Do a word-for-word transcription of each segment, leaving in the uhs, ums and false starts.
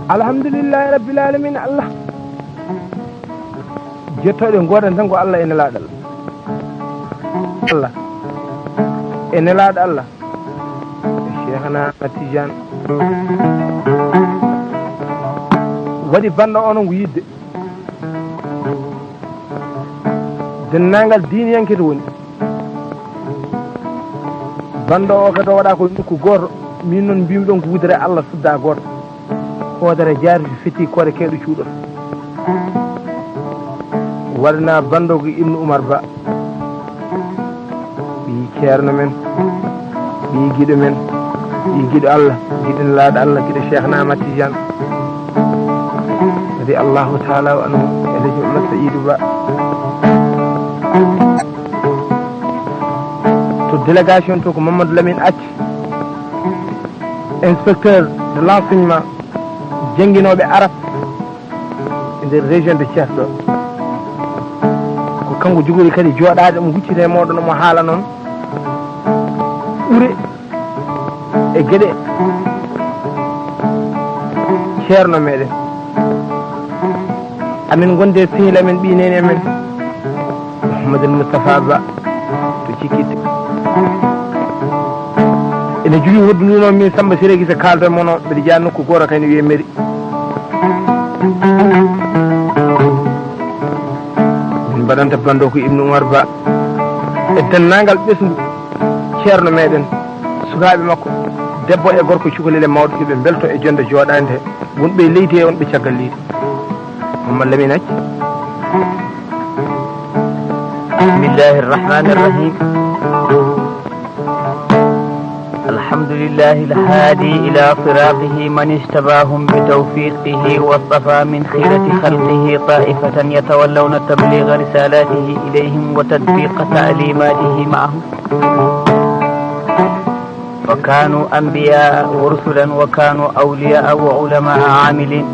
Alhamdulillahi rabbil alamin. Allah, jettooɗe ngoodani tan ko Allah e nelaaɗo Allah. Allah e nelaaɗo Allah. Cheikhna Ahmad Tidiane waɗi banndo o noon ko yidde denndaangal diiniyanke to woni. Banndo o kadi o waɗa ko nokku gooto, min noon mbiymi ɗon ko wudere Allah sudda gooto. Hoodere jaari to fetti koore keeɗo cuuɗo. Waɗana banndo ko Ibnu Umar Ba. Ɓii ceerno men, ɓii giɗo men, ɓii giɗo Allah, giɗo nelaaɗo Allah, giɗo Cheikhna Ahmad Tidiane. Radi Allahu taala anhu, e lejo Allah Saïdou Ba. To délégation to ko Mamadou Lamine Acc, inspecteur de l'enseignement, jannginooɓe arab e nder région de Thiès ɗo. Ko kanko jogori kadi jooɗaade, omo huccita e mooɗon, omo haala noon ɓure e geɗe ceerno meɗen. Amin gonde sehil amen, ɓii neene amen, Mouhamadoul Moustapha Ba to Cikkitte. Ene jogii hoddu ndu noon min Samba Siré Gise kaalto e mono, mbiɗa jeya nokku gooto kay ne wiyee Meri. Min mbaɗanta banndo ko Ibnu Umar Ba e denndaangal ɓesngu ceerno meɗen, sukaaɓe makko, debbo e gorko, cukalel e mawɗo, yo ɓe mbelto e jonnde jooɗaande he, wonɓe e leydi he, wonɓe caggal leydi. Mamadou Lamine Acc. بسم الله الرحمن الرحيم. الحمد لله الهادي إلى صراطه من اجتباهم بتوفيقه واصطفى من خيرة خلقه طائفة يتولون تبليغ رسالاته إليهم وتطبيق تعليماته معهم. وكانوا أنبياء ورسلا وكانوا أولياء وعلماء عاملين.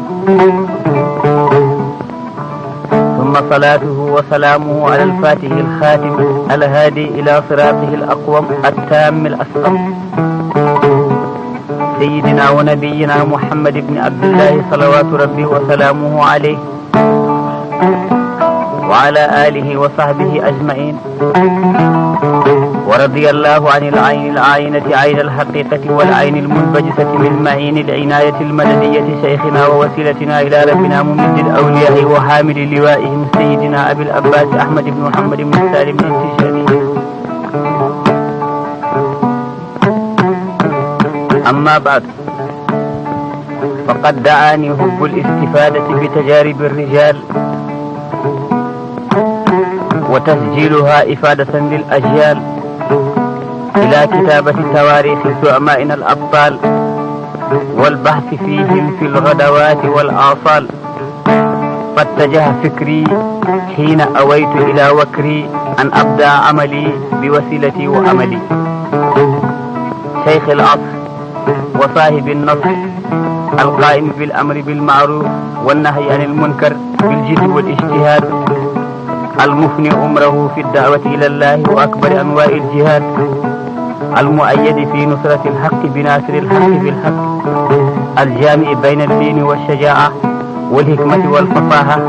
ثم صلاته وسلامه على الفاتح الخاتم الهادي إلى صراطه الأقوم التام الأسقم سيدنا ونبينا محمد بن عبد الله صلوات ربي وسلامه عليه وعلى آله وصحبه أجمعين. ورضي الله عن العين العاينة عين الحقيقة والعين المنبجسة من معين العناية المددية شيخنا ووسيلتنا إلى ربنا ممد الأولياء وحامل لوائهم سيدنا أبي العباس أحمد بن محمد بن سالم التجاني. أما بعد، فقد دعاني حب الاستفادة بتجارب الرجال وتسجيلها إفادة للأجيال إلى كتابة تواريخ زعمائنا الأبطال والبحث فيهم في الغدوات والآصال. فاتجه فكري حين أويت إلى وكري أن أبدأ عملي بوسيلتي وأملي. شيخ العصر وصاحب النصر القائم بالأمر بالمعروف والنهي عن المنكر بالجد والاجتهاد، المفني عمره في الدعوة إلى الله وأكبر أنواع الجهاد، المؤيد في نصرة الحق بناصر الحق بالحق، الجامع بين الدين والشجاعة والحكمة والفصاحة،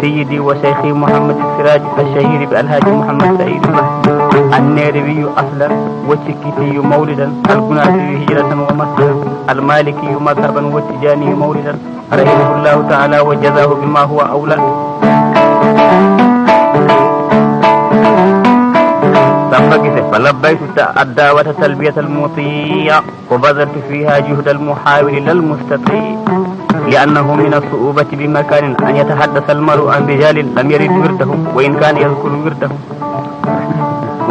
سيدي وشيخي محمد السراج الشهير بألهاج محمد سعيد المهدي، النيروي أصلا وشكيتي مولدا، القناطري هجرة ومسكنا، المالكي مذهبا والتجاني مولدا، رحمه الله تعالى وجزاه بما هو أولى. Samba Gise, فلبيت الدعوة تلبية المطيع، وبذلت فيها جهد المحاول لا المستطيع، لأنه من الصعوبة بمكان أن يتحدث المرء عن رجال لم يرد وردهم، وإن كان يذكر وردهم،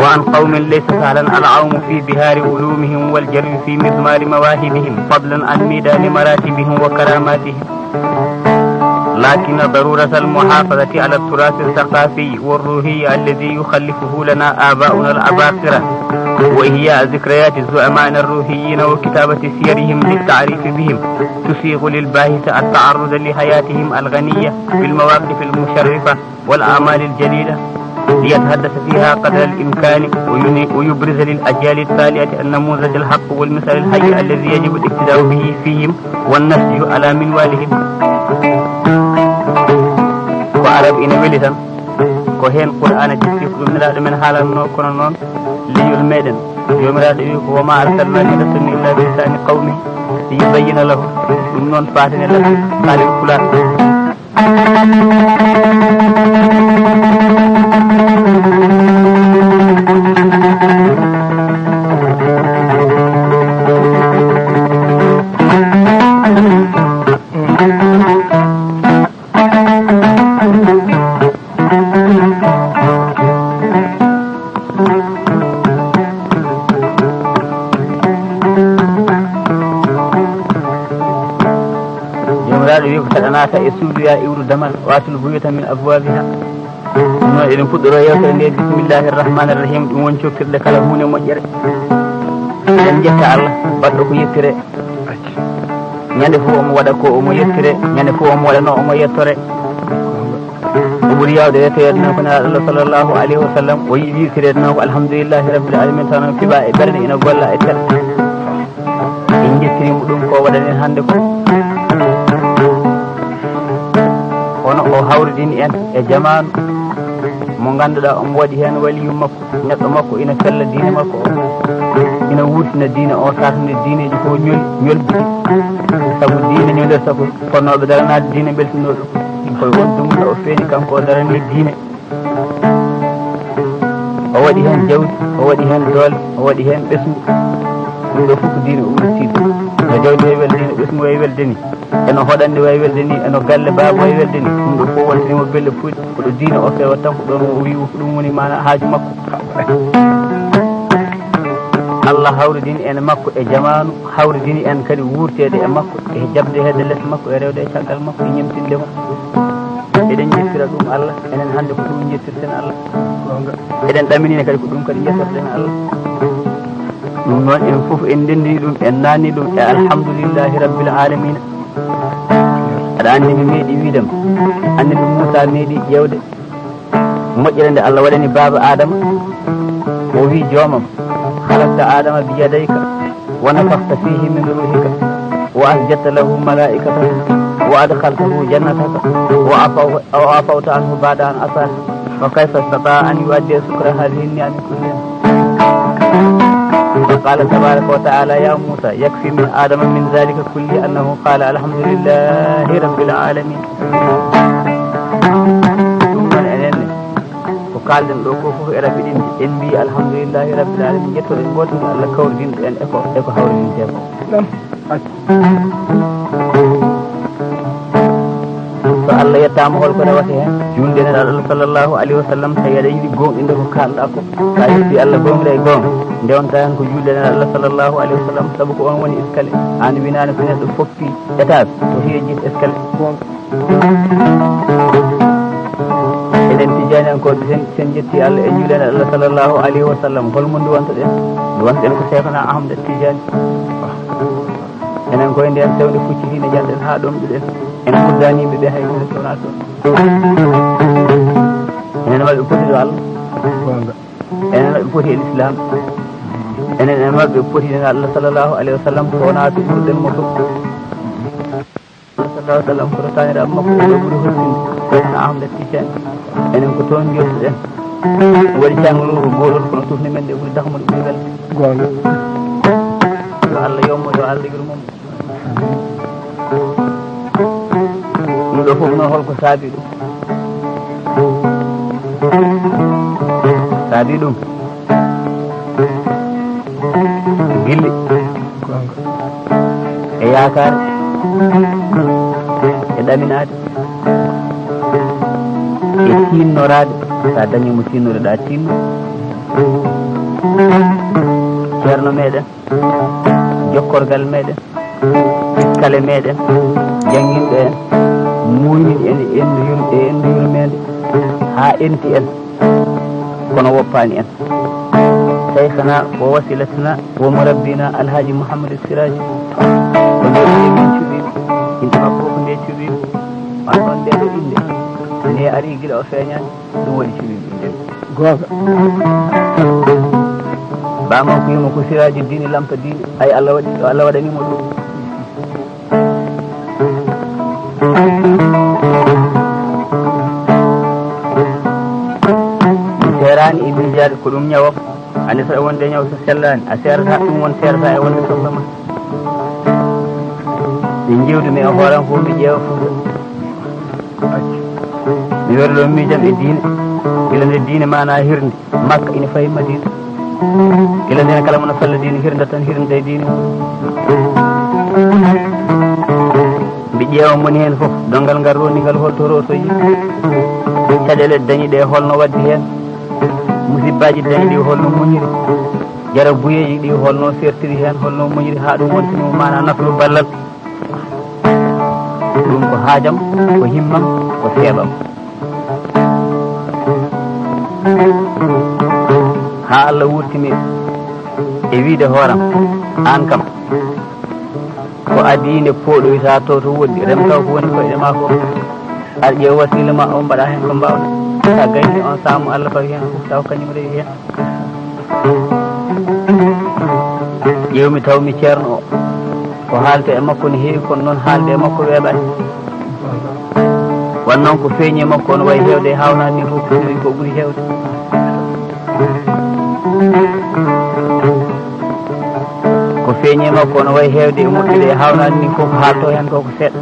وعن قوم ليس سهلا العوم في بحار علومهم والجري في مضمار مواهبهم، فضلا عن ميدان مراتبهم وكراماتهم. لكن ضرورة المحافظة على التراث الثقافي والروحي الذي يخلفه لنا آباؤنا العباقرة، وإحياء ذكريات زعمائنا الروحيين وكتابة سيرهم للتعريف بهم، تسيغ للباحث التعرض لحياتهم الغنية بالمواقف المشرفة والأعمال الجليلة، ليتحدث فيها قدر الإمكان، ويني-، ويبرز للأجيال التالية النموذج الحق والمثال الحي الذي يجب الاقتداء به فيهم والنسج على منوالهم. Ko Arab ina weli tan, ko heen Qur'aana jippi, ko ɗum Nelaaɗo men haalanno, kono noon leñol meɗen, Joomiraaɗo wi ko: "وما أرسلنا من رسول إلا بلسان قومه ليبين لهم." Ɗum noon faaten e laawol, kaalen Pulaar. Joomiraaɗo wi ko: "Saɗanaaka e suudu, yaa iwru damal, waatul buyuuta min abwaabiha." Ɗum noon, eɗen puɗɗoroo yeewtere nde, bismillahi irrahmani irrahim, ɗum woni coktirde kala huunde moƴƴere. Eɗen njetta Allah, baɗɗo ko yettire. Ñande fof omo waɗa ko omo yettire, ñande fof omo waɗanoo omo yettore. O ɓuri yaawde yettoyeede noon ko Nelaaɗo Allah sallallahu alayhi wa sallam, o yiɗi yettoreede noon ko alhamdulillahi rabbil alamin, taw noon fiɓa e ɓernde, ina golla e terɗe. En njettiriima ɗum ko waɗani en hannde ko. Kono o hawridini en e jamaanu mo ngannduɗaa omo waɗi heen waliyu makko, neɗɗo makko ina fella diine makko o, ina wurtina diine o, saaknde diineeji fof ñol-, ñolbiti. Sabu diine ñolirta ko fotnooɓe daranaade diine, mbeltinoo ɗum. Koye on dumunna o feeñi, kanko o daranii diine. O waɗi heen jawdi, o waɗi heen doole, o waɗi heen ɓesngu. Ɗum ɗo fof ko diine o udditi. No jawdi wayi welde ni, no ɓesngu wayi welde ni, eno hoɗannde wayi welde ni, eno galle baaba wayi welde ni. Ɗum ɗo fof wontanimo belle puyɗe. Ko ɗo diine o fewata tan, ko ɗoon o wi ko ɗum woni maana haaju makko. Allah hawridini en makko e jamaanu, hawridini en kadi wuurteede e makko, e jaɓde hedde les makko, e rewde e caggal makko, e ñemtinde mo. Eɗen njettira ɗum Allah, enen hannde ko ɗum njettirten Allah. Eɗen ɗaminina kadi ko ɗum kadi njettorɗen Allah. Ɗum noon, en fof en ndenndini ɗum, en naanni ɗum e alhamdulillahi rabbil alamina. Aɗa anndi mi meeɗi wiide ma, annabi Muusa meeɗi ƴeewde moƴƴere nde Allah waɗani baaba Adama. O wi: "Joomam, خلقت آدم بيديك ونفخت فيه من روحك وأسجدت له ملائكتك وأدخلته جنتك وعفو-، وعفوت عنه بعد أن عصاك، فكيف استطاع أن يؤدي شكر هذه النعم كلها؟" فقال تبارك وتعالى: "يا موسى، يكفي من آدم من ذلك كله أنه قال: الحمد لله رب العالمين." Ɗum noon, enen ne, ko kaalɗen ɗo ko fof e raɓɓiɗinde, en mbii alhamdulillahi rabbil alamin, njettoɗen gooto mo Allah kawridinɗo en e ko, e ko hawridintee ko. So Allah yettaama, hol ko rewata heen? Juulde Nelaaɗo Allah sallallahu alayhi wa sallam, tawi aɗa yiɗi gooŋɗinde ko kaalɗaa ko. So a yetti Allah gooŋɗa e gooŋ, ndewanta heen ko juulde Nelaaɗo Allah sallallahu alayhi wa sallam, sabu ko oon woni escalier. Aan winaani ko neɗɗo foppi étage, o heeji escalier. Enen Tijaaniyankooɓe, sen, sen njetti Allah e juulde Nelaaɗo Allah sallallahu alayhi wa sallam, hol mo nduwantoɗen? Nduwantoɗen ko Seekana Ahmad Tijaani. Enen koye ndeen sewnde fuccitiinde, njanɗen haa ɗomɗuɗen. Enen ɓurdaani yimɓe ɓe hay huunde so wonaa toon. Enen maɓɓe poti ɗo Allah. Goonga. Enen maɓɓe poti e Lislaam. Enen, enen maɓɓe poti e Allah sallallahu alayhi wa sallam, so wonaa to ɓurɗen mo to. Sallallahu alayhi wa sallam, koto taaniraaɓe makko o ɓuri hottinde, Seydina Ahmad Tijaani. Enen ko toon njottuɗen. Waɗi cangol wuro gootol, kono tufnde men nde ɓuri dahmude, ɓuri welde. Goonga. Yo Allah yommo, yo Allah yurmo mo. Ɗum ɗo fof noon, holko saabi ɗum? Saabi ɗum gilli e yaakaare e ɗaminaade e tiinnoraade. So a dañii mo tiinnoreɗaa tiinno, ceerno meɗen, jokkorgal meɗen, iskale meɗen, jannginɓe en, Muuynin en e endu yur-, e endu yurmeende haa enti en, kono woppaani en. Shaykhana wa wasilatana wa murabbina Alhaji Mouhamadou Siraji. Ko nde innde min cuɓiiɗo, innde makko ko nde cuɓiiɗo. Maa ɗon nde ɗo innde, nde ari gila o feeñaani, ɗum waɗi cuɓiiɗo innde. Gooto. Baa makko wiyi mo ko Siraji diine, lampa diine. Ay, Allah waɗi, Allah waɗani mo ɗum. Mi seeraani e miijaade ko ɗum ñawam. Anndi so wonde ñaw so sellaani, a seerata ɗum won seerata e wonde sohla ma. Min njiwdi mi e hooram fof mi ƴeewa fof. Mi wari ɗo miijam e diine. Gila nde diine maana hirnde. Makka ina fayi Madina. Gila ndeen kala mona falla diine hirnda tan, hirnda e diine mum. Mbi ƴeewa moni heen fof, donngal ngal rondi ngal holto rotoyi. Caɗeele dañi ɗe holno waddi heen. Musibbaaji dañi ɗi holno muñiri. Jarabuyeeji ɗi holno sertiri heen, holno muñiri haa ɗum wonti mo maana nafru ballal. Ɗum ko haajam, ko himmam, ko seeɓam. Haa Allah wurtini e wiide hooram, aan kam, ko adii nde pooɗoyta to, to woɗɗi, rem taw ko woni koyɗe maa ko. Ar ƴeew wasiila ma o, mbaɗa heen ko mbaawɗa. Sa gayni on saamu Allah taw heen fof, taw kañum rewi heen. Ƴeewmi tawmi ceerno o, ko haalte e makko ne heewi, kono noon haalde e makko weeɓaani. Wan noon ko feeñi e makko, on wayi heewde e haawnaade ni fof, ko ɓuri, ko ɓuri heewde. Ko feeñi e makko, on wayi heewde e moƴƴude e haawnaade ni fof, ko haalto heen ko, ko seeɗa.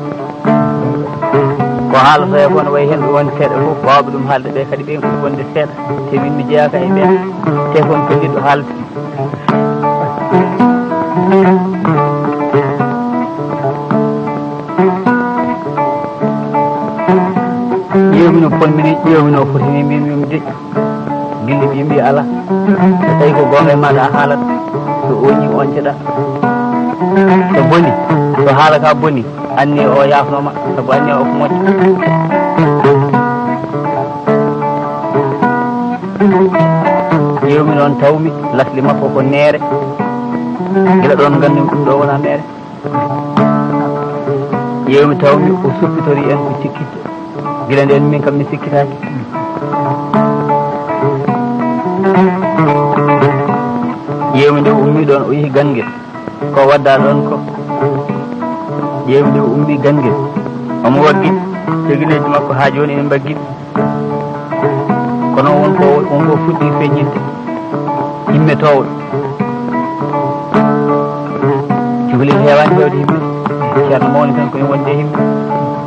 Ko haalata e kono wayi heen ɗum woni seeɗa fof, waawɓe ɗum haalde ɓe kadi ɓe ɓuri wonde seeɗa, te min mi jeyaaka e ɓeen, te ko on pelliɗo haalde. Ƴeewmi no ponmi ni, ƴeewmi no foti ni, mbimi ɗum deƴƴu. Gilli ɗi mbi alaa. So tawi ko goonga e maaɗa a haalat, so ooñi oonceɗa. So boni, so haala ka boni, anniya o yaafnooma, sabu anniya o ko moƴƴo. Ƴeewmi noon tawmi lasli makko ko neere. Gila ɗoon nganndumi ɗum ɗo wonaa neere. Ƴeewmi tawmi o suppitorii en ko cikkitte. Gila ndeen min kam mi sikkitaaki. Ƴeewmi nde o ummii ɗoon o yehi Ganngel. Ko waddaa ɗoon ko? Ƴeewmi nde o ummii Ganngel. Omo waggi tegineeji makko haa jooni ene mbaggi. Kono won ko, won ko fuɗɗi feeñinde. Himmetoowo. Cukalel heewaani heewde himme. Ceerno mawni tan ko e wonde himme.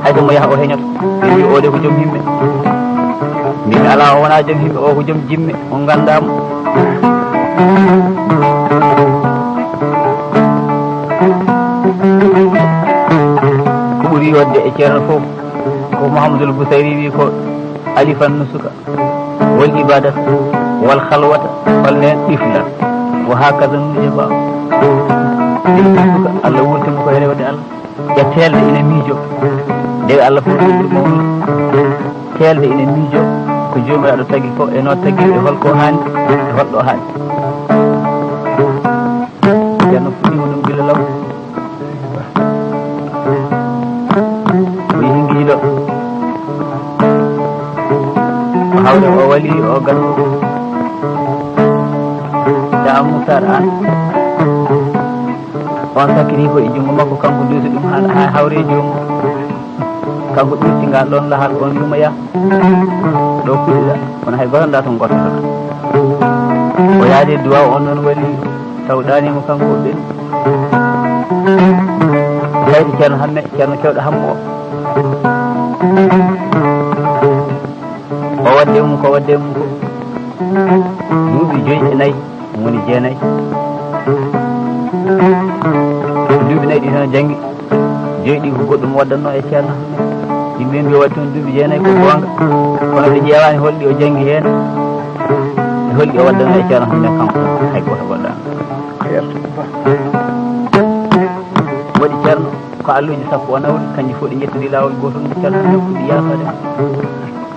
Hay so mo yaha o heñoto. Ɓe mbi o de ko joom himme. Mbimi alaa, o wonaa joom himme, o ko joom jimme. On nganndaa mo. Ko ɓuri yodde e ceerno fof ko Mouhamadoul Bousayri wi ko alifan nusuka wal ibadata wal khalwata fal nen ɗiflan wa hakaza nujaba. Ɗiflan suka Allah wurtima ko e rewde Allah. E teelde ina miijo. Nde Allah fof ɗum ɗum mawni. Teelde ina miijo ko joomiraaɗo tagi ko e no tagi e holko haani e holɗo haani. Ceerno fuɗɗiima ɗum gila law. O yehi Ngiilo. O hawri o wali o ganndo. Daa Moussa Anne. On sakkiti ko e junngo makko, kanko duysi ɗum haa, haa hawri e joomum. Kanko ɗuutti ngal ɗoon lahal, on yuma yah. Ɗo puɗɗiɗa, kono hay gooto anndaa to ngottoɗa. O yaadi e duwaaw, on noon wali taw ɗaaniima kanko ɓen. Tawi ko Ceerno Hamme, Ceerno Kewɗo Hammo o. O wadde mum, ko wadde mum ko duuɓi joyi e nayi. Ɗum woni jeenayi. Duuɓi nayi ɗi tan o janngi, joyi ɗi ko goɗɗum waɗatnoo e Ceerno Hammet. Yimɓe mbi o waɗi toon duuɓi jeenayi ko goonga, kono ɓe ƴeewaani holɗi o janngi heen, e holɗi o waɗatnoo e Ceerno Hammet kanko, hay gooto waɗaani. Waɗi Ceerno. Ko alluuji sappo o nawri, kanji fof ɗi njettodi laawol gootol, Ceerno Hammet fuɗɗi yaafaade.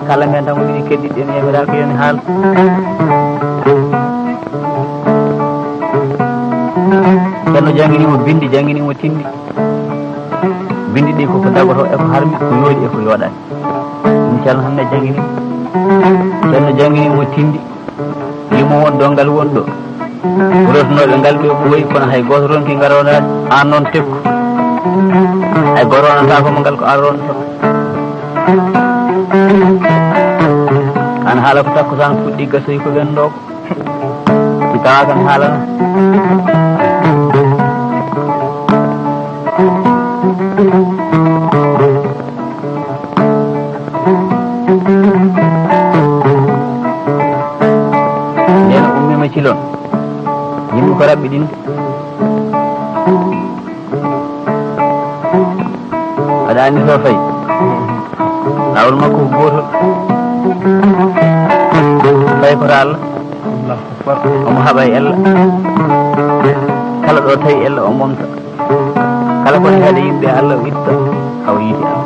Kala men tan ko ɗiɗi keddiɗi ɗen yamiraaka yo mi haal. Ceerno janngini mo binndi, janngini mo tinndi. Binndi ɗi ko ko dagotoo e ko harmi, ko yooɗi e ko yooɗaani. Ɗum Ceerno Hammet janngini mo. Ceerno janngini mo tinndi. Yimo won ɗo ngal woni ɗo. Wurotonooɓe ngal ɓe ɓooyi, kono hay gooto ronki ngarodaade. Aan noon tekku. Hay gooto ronataako mo ngal ko aan ronotoo. Aan haala ko takkusaan fuɗɗi gasoyi ko wendoo ko. Mi tawa kam haalana. Nden o ummiima cilon. Yimɓe ko raɓɓiɗinde. Aɗa anndi so fayi. Laawol makko ko gootol. Fayi ko to Allah. Omo haɓa e ella. Kala ɗo tawi ella o momta. Kala ko heede yimɓe Allah o itta, haw yiide Allah.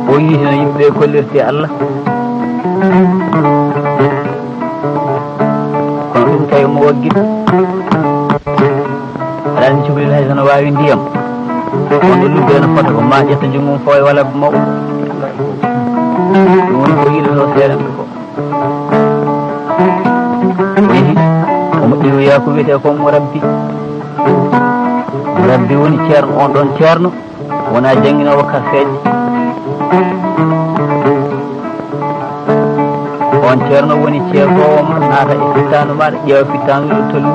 O yiide no yimɓe kollirte Allah. Kono ɗum tawi mo waggiɗo. Aɗa anndi cukalel hay so no waawi ndiyam. Wonɗo lugge ene fota ko ma ƴetta junngo mum fawa e wala mawɗo. Ɗum woni ko yiɗotoo seeɗanɓe ko. O yehi, o moƴƴi o yaha ko wiyetee ko mo rabbi. Mo rabbi woni ceerno, on ɗon ceerno wonaa jannginoowo karfeeje. On ceerno woni ceekoowo ma, naata e fittaandu maaɗa, ƴeewa fittaandu ɗo tolni.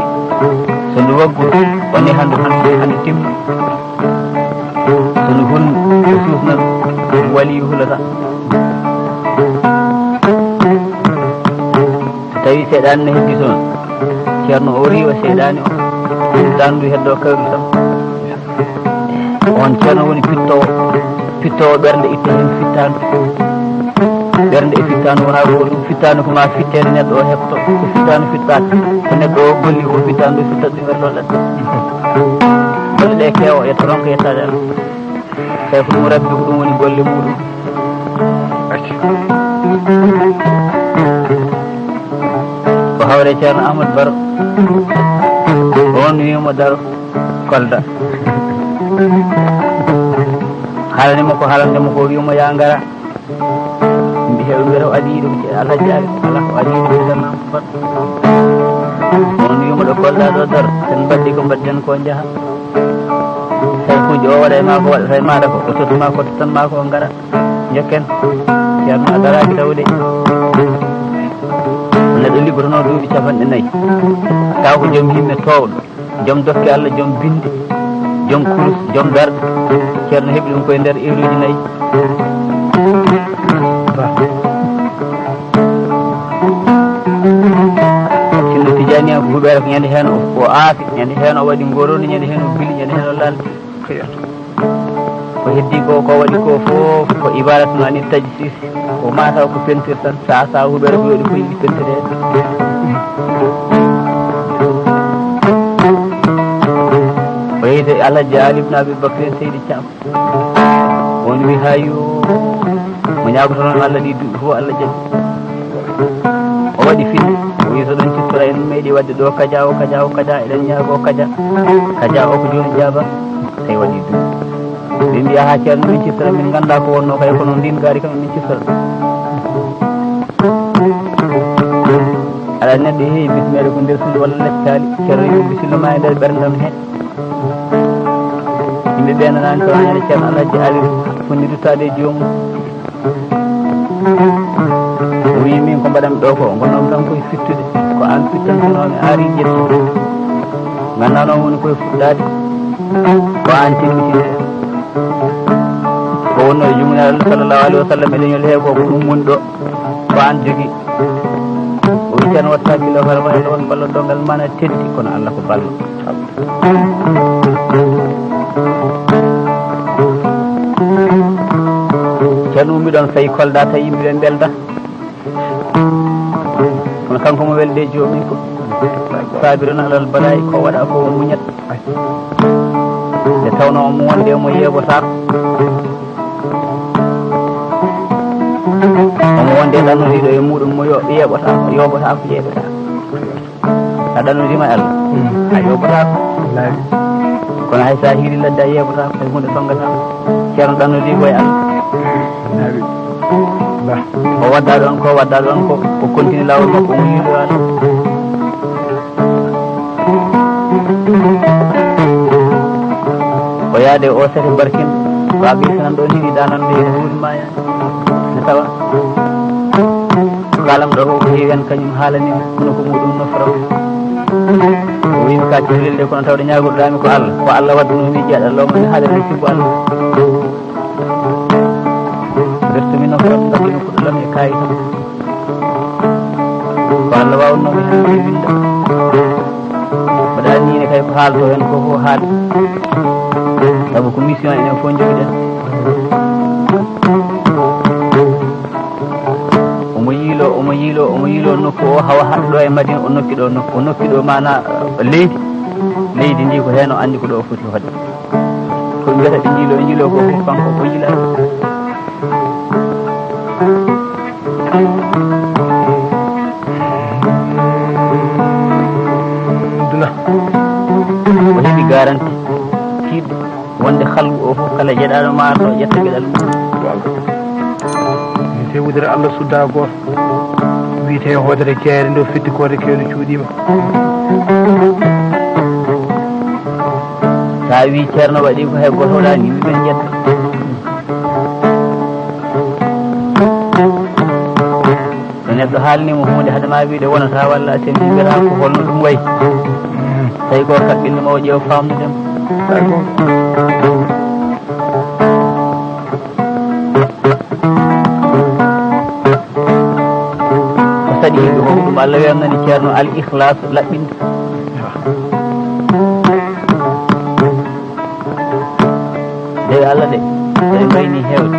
So ndu waggu, o neha ndu hande, hande timma. So ndu hulni, o suusna ndu, waliyu hulata. So tawi seyɗaane ne heddi toon, ceerno o riiwa seyɗaane o, fittaandu ndu heddoo kawri tan. On ceerno woni pittoowo, pittoowo ɓernde itta heen fittaandu. Ɓernde e fittaandu wonaa gootum. Fittaandu ko maa fitteede neɗɗo o heɓto. Ko fittaandu fittaaka. Ko neɗɗo o golli ko fittaandu fitta ɗum ɓernde o ɗaɗɗo. Golle ɗe keewa, yetto ronka yettaade Allah. Tawi ko ɗum rabbi, ko ɗum woni golle muɗum. Ko hawre Ceerno Ahmad Baro. On wiimo daro. Kolda. Haalani mo ko haalande mo ko, wiimo yaa ngara. Yimɓe heewi mbiyata o adii ɗum, Alhaji Ari, alaa ko adii ɗum, dana. On wiimo ɗo Kolda ɗo daro, sen mbaddi ko mbadden ko njaha. Tawi kuuji o waɗa e maa ko waɗata e maaɗa ko, o tottuma ko tottan maa ko ngara. Njokken. Ceerno a daraaki taw de. Neɗɗo liggotono duuɓi capanɗe nayi. Taw ko joom himme toowɗo. Joom dokke Allah, joom binde, joom kurus, joom darɗe. Ceerno heɓi ɗum koye nder heure uji nayi. Sinno Tijaani en ko huɓeere ko ñande heen o, o aafi, ñande heen o waɗi ngoroni, ñande heen o bili, ñande heen o lalbi. Ko heddi ko, ko waɗi ko fof ko ibaratun ani tajsis. Ko mataw ko peinture tan, sa, sa huɓere ko waɗi ko yiɗi peinture. O yehi to Alhaji Ali ibn Abi Bakr en Seydi Thiam. On wi ha yo mo ñaagoto noon Allah ɗi duɗi fof Allah jaɓi. O waɗi fini, o wi so ɗon ciftora en meeɗi waɗde ɗo kaja o, kaja o, kaja, eɗen ñaago kaja. Kaja o ko jooni jaaba, tawi waɗi duɗi. Ɓe mbiya ha ceerno min ciftora, min ganda ko wonno kay, kono ndin gaari kam min ciftora. Aɗa neɗɗo heewi bismeede ko nder suudu walla laccitaali, ceerno yimɓe bisimilla ma e nder ɓerndam he. Yimɓe ɓe nanani so ñande ceerno Alhaji Ali fonni ruttaade e joomum. O wi min ko mbaɗanmi ɗo ko, gonnomi tan koye fittude, ko an fittantunoomi ari ƴettu. Ganda noon woni koye fuɗɗaade, ko an timmitinde. Ko wonno e jumnaaɗo sallallahu alaihi wasallam e leñol he ko, ko ɗum woni ɗo, ko an jogi. O wi tan watta kilo kala waylo on ballo dongal mana teddi, kono Allah ko ballo. Ceerno ummi ɗon fayi Kolda tawi yimɓe ɓe mbelda. Kono kanko mo welde joomum ko. Sabiran alal bala'i, ko waɗa ko o muñat. Nde tawnoo omo wonde omo yeeɓotaako. Omo wonde ɗannodiiɗo e muɗum mo yo-, yeeɓotaako, yooɓotaako, yeeɓotaako. A ɗannodiima e Allah, a yooɓotaako. Kono hay so a hiiri ladde, a yeeɓotaako, hay huunde sonngataako. Ceerno ɗannodii ko e Allah. O wadda ɗoon ko, wadda ɗoon ko, o continue laawol makko, omo yiiloya ɗoon. O yaade o sete barkin, baabi sanan ɗoon hini ɗanan nde hino huuri maya. Ne tawa. Kalam ɗo ko heewi hen kañum haalani kono ko muɗum nofram. O wiimi ka cellel de kono tawde ñaagorɗaami ko Allah. Ko Allah wadduno mi jeeɗa Allah, mo mi haalani sibbo Allah. Bertumi nofram, ngadduno kuɗo lam e kayi tan. Ko Allah waawno mi hannde winnda. Mbaɗa ni ne kay ko haalto hen ko fof haali. Sabu ko mission enen fof njogiɗen. Omo yiilo, omo yiilo, omo yiilo nokku o hawa haɗa ɗo e Madina, o nokki ɗo nokku, o nokki ɗo mana leydi. Leydi ndi ko heen o anndi ko ɗo o foti hoɗde. Ko mbiyata ɓe njiilo, njiilo ko fof kanko o yiila. Duna. O heɓi garanti tiiɗɗo wonde halgu o fof kala jeɗaɗo ma arɗo ƴetta geɗal mum. Wiyete wudere Allah sudda gooto. Wiyete hoodere jeere ndo fitti koode kewɗe cuuɗiima. Sa wi ceerno waɗi ko hay gooto waɗani, yimɓe ɓe njetta. So neɗɗo haalni mo huunde hade ma wiide wonata walla a semi mbiyata ko holno ɗum wayi. Tawi ko kaɓɓinɗo ma o ƴeew famnude mo. Ko saɗi yimɓe fof ɗum Allah weernani ceerno al ikhlas, laɓɓinde. Dewe Allah ɗe, ɗe mbayni heewde.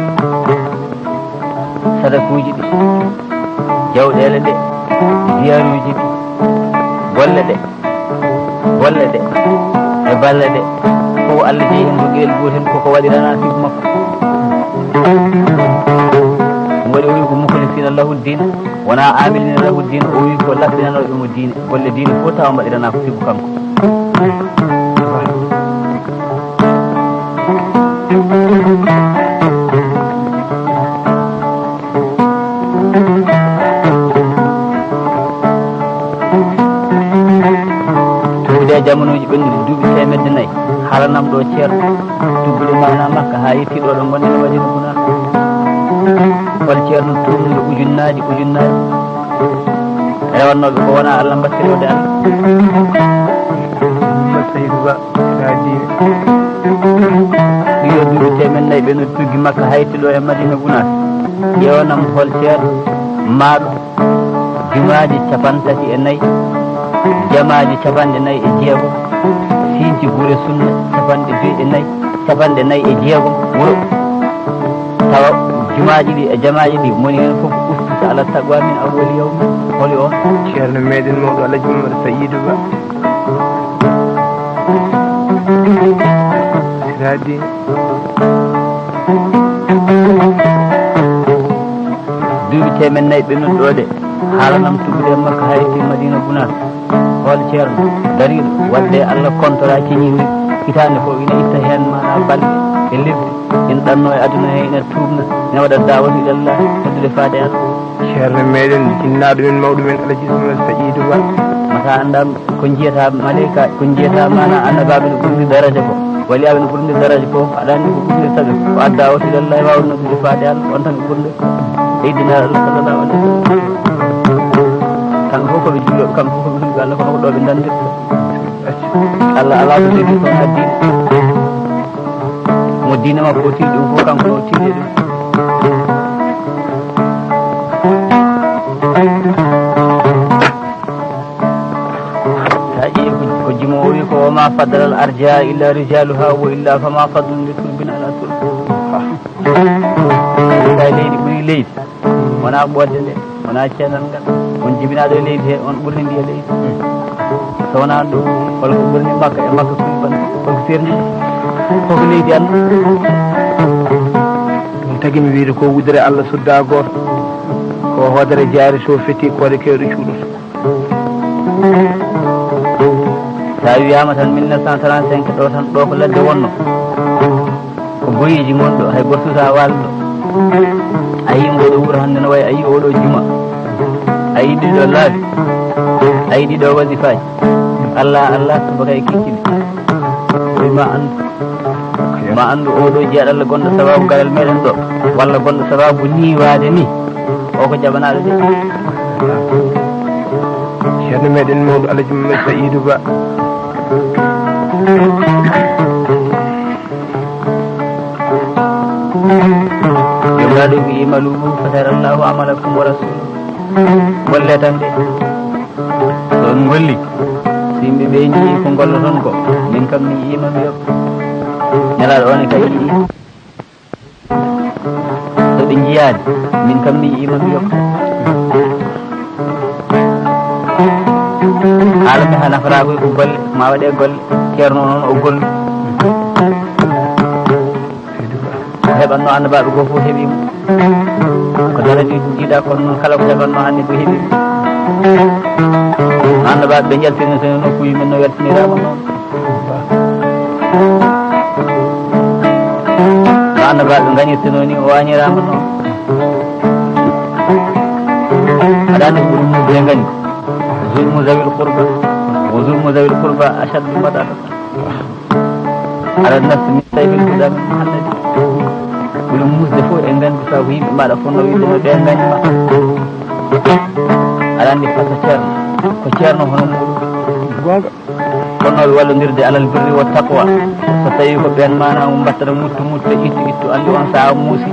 Sadakuuji ɗi, jawɗeele ɗe, ziyaruuji ɗi, golle ɗe, golle ɗe, e balle ɗe, fof Allah jeyi heen ko gel gootel, koko waɗirana sibu makko. Ɗum waɗi o wi ko mukhlisina lahu din, wona amilina lahu din, o wi ko laɓɓinanooɓe mo diine, golle diine fof tawa mbaɗirana ko sibu kanko. Tawde e jamanooji ɓennuɗi duuɓi teemedde nayi, haalanam ɗo ceerno, tuggude maana Makka haa yetti ɗo ɗo ngonɗen e Madina Guna. Hol ceerno tuumnuɗo ujunnaaji, ujunnaaji, rewannooɓe ko wona Allah mbattiri wode Allah. Saydu Ba. Haa diine. Ɗiɗo duuɓi teemen nayi ɓe no tuggi Makka, hayti ɗo e Madina Gunaas. Ƴeewanam hol ceerno maaɗo jumaaji capantati e nayi, jamaaji capanɗe nayi e jeegom, sinti gure sunna capanɗe joyi e nayi, capanɗe nayi e jeegom wuro. Tawa jumaaji ɗi e jamaaji ɗi moni heen fof ustuta ala taqwa min awwali yawmi. Holi on? Ceerno meɗen mawɗo Alhaji Mamadou Saïdou Ba. Siraji. Duuɓi teemen nayi ɓe nodɗoode, haalanam tuggude e Makka, hayti Madina Gunaas. Hol ceerno dariiɗo wadde Allah kontora ceñiiɗo hitaande fof ina itta heen maana balɗe e lebbi, ina ɗanno e aduna he, ina tuubna, ina waɗa da'watu ilallah, noddude faade Allah. Ceerno meɗen jinnaaɗo men mawɗo men Alhaji Ismail Saïdou Ba. Mata annda ko njiyata maleyka, ko njiyata maana annabaaɓe no ɓurndi daraja ko, waliyaaɓe no ɓurndi daraja ko, aɗa anndi ko ɓurndi tawi ko adda o ilallah waawa noddude faade Allah, on tan ɓurndi. Seydina Allah sallallahu alaihi wasallam. Kamɓe fof ko ɓe juulooɓe, kamɓe fof ko ɓe hulɓe Allah, kono ko ɗo ɓe ndandirta. Allah alaa ko jogii so wonaa diine. Mo diine makko o tiiɗi ɗum fof, kanko no o tiiɗi ɗum. Sa ƴeewi ko, ko jimo o wi ko, "Wa ma faddala al arja illa rijaluha wa illa fa ma fadlun li turbin ala turb." Kay leydi ɓuri leydi. Wona ɓoodde nde, wona ceenal ngal. On jibinaaɗo e leydi he, on ɓurni ndi e leydi. So wonaa ɗum, holko ɓurni Makka e Makka kulɓe? Holko sirni? Fof ko leydi Allah. Ɗum tagi mi wiyde ko wudere Allah sudda gooto. Ko hoodere jaari so fetti koode keewɗe cuuɗoto. So a wiyaama tan mille neuf cent trente-cinq ɗo tan, ɗo ko ladde wonno. Ko boyeeji ngon ɗo, hay gooto suusaa waalde ɗo. A yii mo oɗo wuro hannde no wayi, a yii oɗo juma. A yii ɗiɗo laabi. A yii ɗiɗo wasifaaji. Allah, Allah, subaka e kikiɗe. Ɗum ma anndu. Ma anndu oɗo jeeɗalla gonɗo sababu garal meɗen ɗo. Walla gonɗo sababu ni waade ni. O ko jaɓanaaɗo de. Ceerno meɗen mawɗo Alhaji Mamadou Saïdou Ba. Jomiraɗo wi, "I'malu fasayarallahu amalakum wa rasuluhu." Golle tan de. So on golli, so yimɓe ɓe njii ko golloton ko, min kam mi yi'ima mi yoɓ. Nelaɗo on e kay yi'i. So ɓe njiyaani, min kam mi yi'ima mi yoɓ. Haala mi haa nafata koy ko golle, ma waɗe golle. Ceerno noon o gollu. Ko heɓatno annabaaɓe goo fof heɓii mo. Ko daraniiɗo jiidaa kono noon kala ko heɓatno annabi heɓii mo. Annabaaɓe ɓe njaltino so nokkuuji men no weltaniraama noon. Ko annabaaɓe ngañirtino ni o añiraama noon. Aɗa anndi ko ɓuri muusude ngañgu? Zulmu zawil qurba. Wa zulmu zawil qurba ashaddu madadatan. Ala nafsi min sayfil huda min muhannadi. Ɓuri muusde fof e ngañgu sabu yimɓe mbaɗa fof no wiide no ɓe ngañma. Aɗa anndi fasa ceerno. Ko ceerno hono muuɗum. Goonga. Fotnooɓe wallondirde alal birri wa taqwa. So tawii ko ɓeen maanaa mo mbattata muttu muttu, ittu ittu, anndi on sahaa muusi.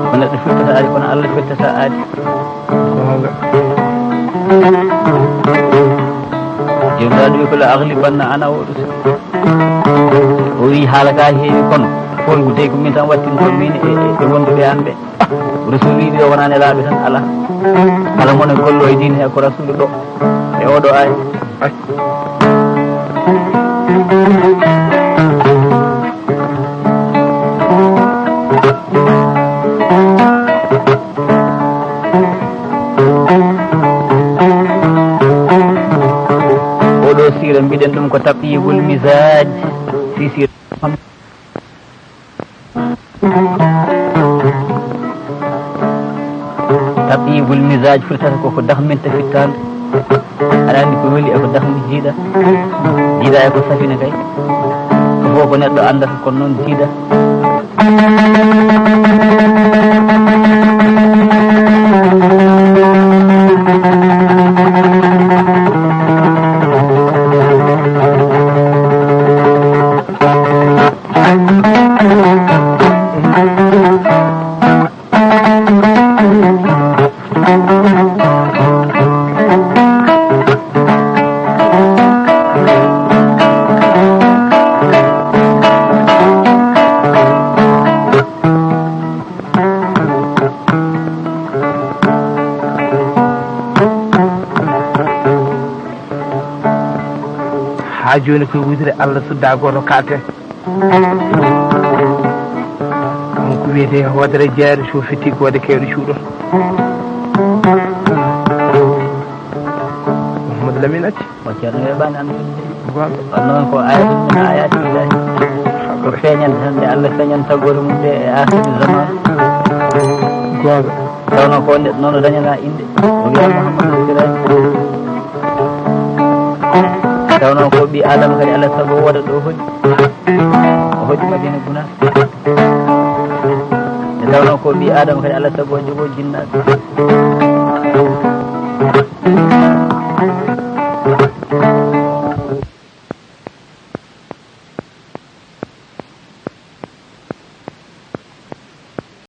Ko neɗɗo firtata aadi, kono Allah firtata aadi. Goonga. Jomiraɗo wi ko la aglibanna ana oɗo. O wi haala ka heewi kono. Fof ko tawi ko min tan wattinto min e, e, e wonduɓe am ɓe. Rasuulu wiide o wonaa nelaaɓe tan, alaa. Kala mone gollo e diine he ko Rasuulu ɗo. E oɗo aaya. Oɗo siira mbiɗen ɗum ko tatyibul mizaaj. Si siira. Tatyibul mizaaj firtata ko ko dahminta fittaande. Aɗa anndi ko weli e ko dahmi jiiɗa. Jiiɗa e ko safina kay. Ko fof ko neɗɗo anndata kono noon jiiɗa. Haa jooni koye wudere Allah sudda gooto kalte. Kanko wiyetee hoodere jaari so fitti koode keewɗe cuuɗo. Mouhamadou Lamine acci. O ceerno weeɓaani anndude. Goonga. Kono noon ko ayatun min ayatillahi. Ko feeñande tan nde Allah feeñanta goto mum nde e ahiru zaman. Goonga. Tawno ko nde noon o dañana innde. O wiya Mouhamadou Siraji. Tawno ko ɓii Adama kadi Allah sago wooda ɗo hoɗi. O hoɗi Madina Gunaas. Nde tawno ko ɓii Adama kadi Allah sago jogo jinnaaɓe.